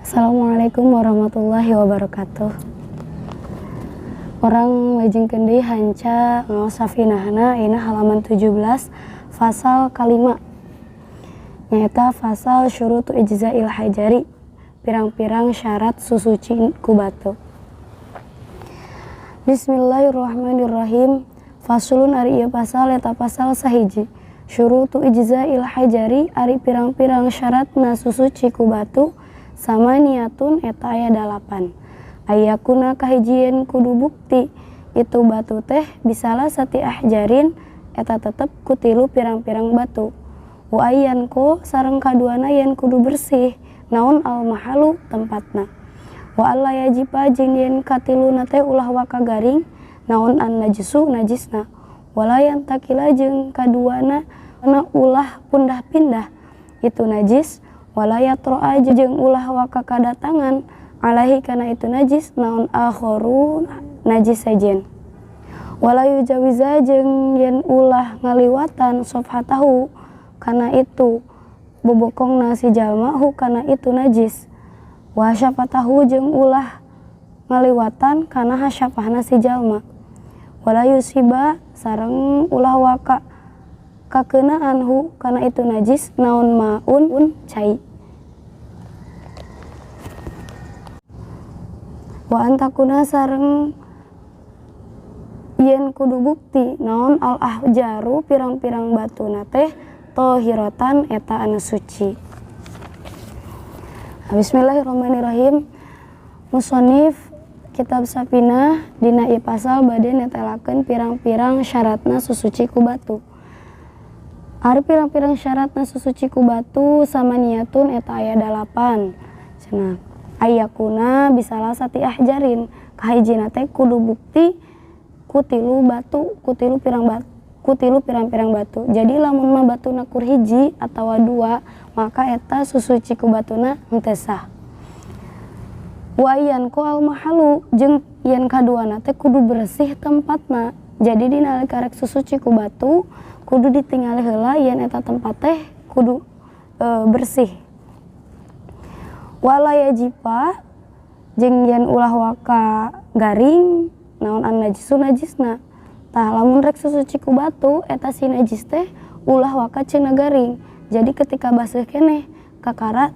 Assalamualaikum warahmatullahi wabarakatuh. Urang lajengkeun deui hanca ngaos safinahna ayeuna halaman 17, fasal kalima, nyaeta fasal syurutu ijza'il hajari, pirang-pirang syarat susuci ku batu. Bismillahirrahmanirrahim. Faslun, ari ieu pasal eta pasal sahiji. Syurutu ijza'il hajari, ari pirang-pirang syaratna susuci ku batu, samaniyatun, eta aya dalapan. Ayyakuna, kahiji yen kudu bukti itu batu teh, bisalasati ahjarin, eta tetep ku tilu pirang-pirang batu. Wa ayyanqa, sareng kaduana yen kudu bersih naon, al mahalu, tempatna. Wa alla yajifa, jeung yen katiluna teh ulah waka garing naon, an najsu, najisna. Wala yantakila, jeung kaduana na ulah pundah-pindah itu najis. Wala yatro'a, jeung ulah waka kadatangan, alaihi, kana itu najis, naon, akharu, najis sejen. Wala yujawiza, jeung yen ulah ngaliwatan, sofhatahu, kana itu bobokongna si jalma, hu, kana itu najis. Wa hasyafatahu, jeung ulah ngaliwatan kana hasyafahna si jalma. Wala yusiba, sareng ulah waka kakeunaan, hu, kana itu najis, naon, maun, cai. Wa antakuna, sareng yen kudu bukti naon, al ahjaru, pirang-pirang batuna teh, tohiratan, eta anu suci. Bismillahirrahmanirrahim. Musonif kitab Sapinah dina ieu pasal bade netelakeun pirang-pirang syaratna susuci ku batu. Ari pirang-pirang syaratna susuci ku batu, samaniyatun, eta aya dalapan. Cenah, ayyakuna bisalasati ahjarin, kahijina teh kudu bukti ku tilu batu, ku tilu pirang batu, ku tilu pirang-pirang batu. Jadi lamun mah batuna kur hiji atawa dua, maka eta susuci ku batuna henteu sah. Wa ayyanqa al mahalu, jeung yen kaduana teh kudu bersih tempatna. Jadi dina karek susuci ku batu kudu ditingali heula yen eta tempat teh kudu bersih. Wala yajifa, jeung yen ulah waka garing naon, an najisu, najisna. Tah, lamun rek susuci ku batu, eta si najis teh ulah waka cenah garing. Jadi ketika baseuh keneh kakara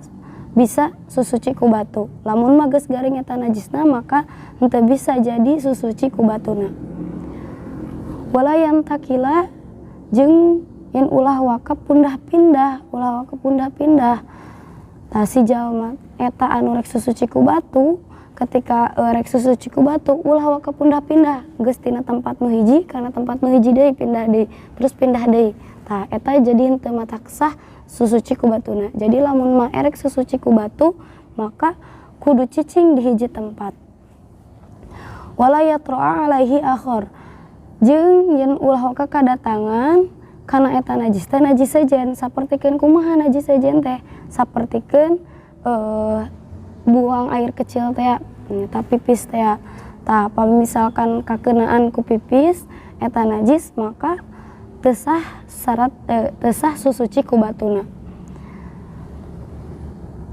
bisa susuci ku batu. Lamun mah geus garing eta najisna, maka henteu bisa jadi susuci ku batuna. Wala yantakila, jeung yen ulah waka pundah-pindah, ulah waka pundah-pindah. Tah, si jalma eta anu rek susuci ku batu, ketika rek susuci ku batu ulah waka pundah-pindah, geus tina tempat nu hiji kana tempat nu hiji deui, pindah deui, terus pindah deui. Tah, eta jadi henteu matak sah susuci ku batuna. Jadi lamun mah erek susuci ku batu, maka kudu cicing di hiji tempat. Wala yatro'a alaihi akhor, jeung yen ulah waka kadatangan kana eta najis teh najis sejen. Sapertikeun kumaha najis sejen teh? Sapertikeun buang air kecil teh, eta pipis teh. Tah, misalkan kakenaan ku pipis eta najis, maka teu sah syarat, teu sah susuci ku batuna.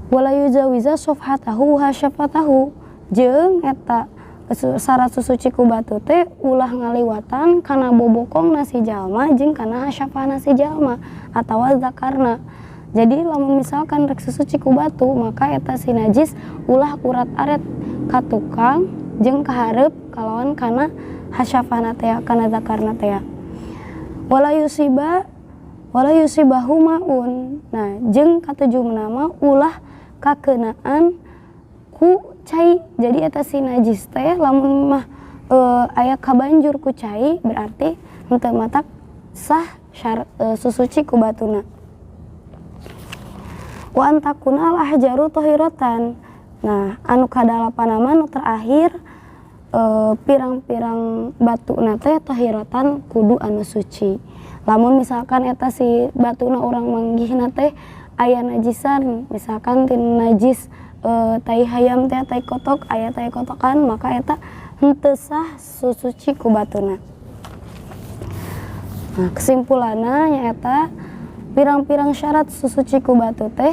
Wala yujawiza sofhatahu hasyafatahu, jeung eta syarat susuci ku batu teh ulah ngaliwatan kana bobokong si jalma jeung kana hasyafahna si jalma atawa zakarna. Jadi lamun misalkan rek susuci ku batu, maka eta si najis ulah urat aret ka tukang jeung kahareup kalawan kana hasyafahna teh, kana zakarna teh. Wala yusiba, wala yusibahu maun. Nah, jeung katujuhna mah ulah kakenaan ku cai. Jadi eta si najis teh lamun mah aya kabanjur ku cai, berarti henteu matak sah syarat susuci ku batuna. Wa antakuna al ahjaru tohiratan. Nah, anu kadalapan mah nu terakhir, pirang-pirang batuna teh tohiratan, kudu anu suci. Lamun misalkan eta si batuna urang manggihna teh aya najisan, misalkan tina najis tai hayam teh, tai kotok, aya tai kotokan, maka eta henteu sah susuci ku batuna. Nah, kesimpulanna nyaeta pirang-pirang syarat susuci ku batu teh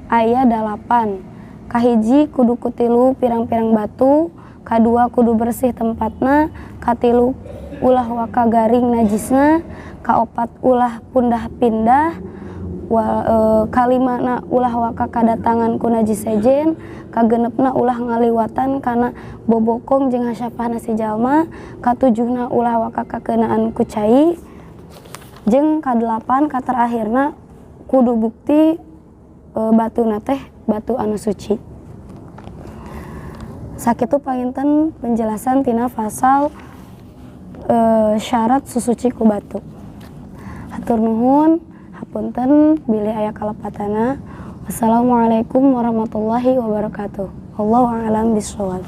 aya dalapan. Kahiji kudu ku tilu pirang-pirang batu, kadua kudu bersih tempatna, katilu ulah waka garing najisna, kaopat ulah pundah-pindah, kalimana ulah waka kadatangan ku najis sejen, kagenepna ulah ngaliwatan kana bobokong jeung hasyafahna si jalma, katujuhna ulah waka kakeunaan ku cai, jeung kadelapan katerakhirna kudu bukti batuna teh batu anu suci. Sakitu panginten penjelasan tina fasal syarat susuci ku batu. Hatur nuhun, hapunten bilih aya kalepatanna. Wassalamualaikum warahmatullahi wabarakatuh. Allahu a'lam bishawab.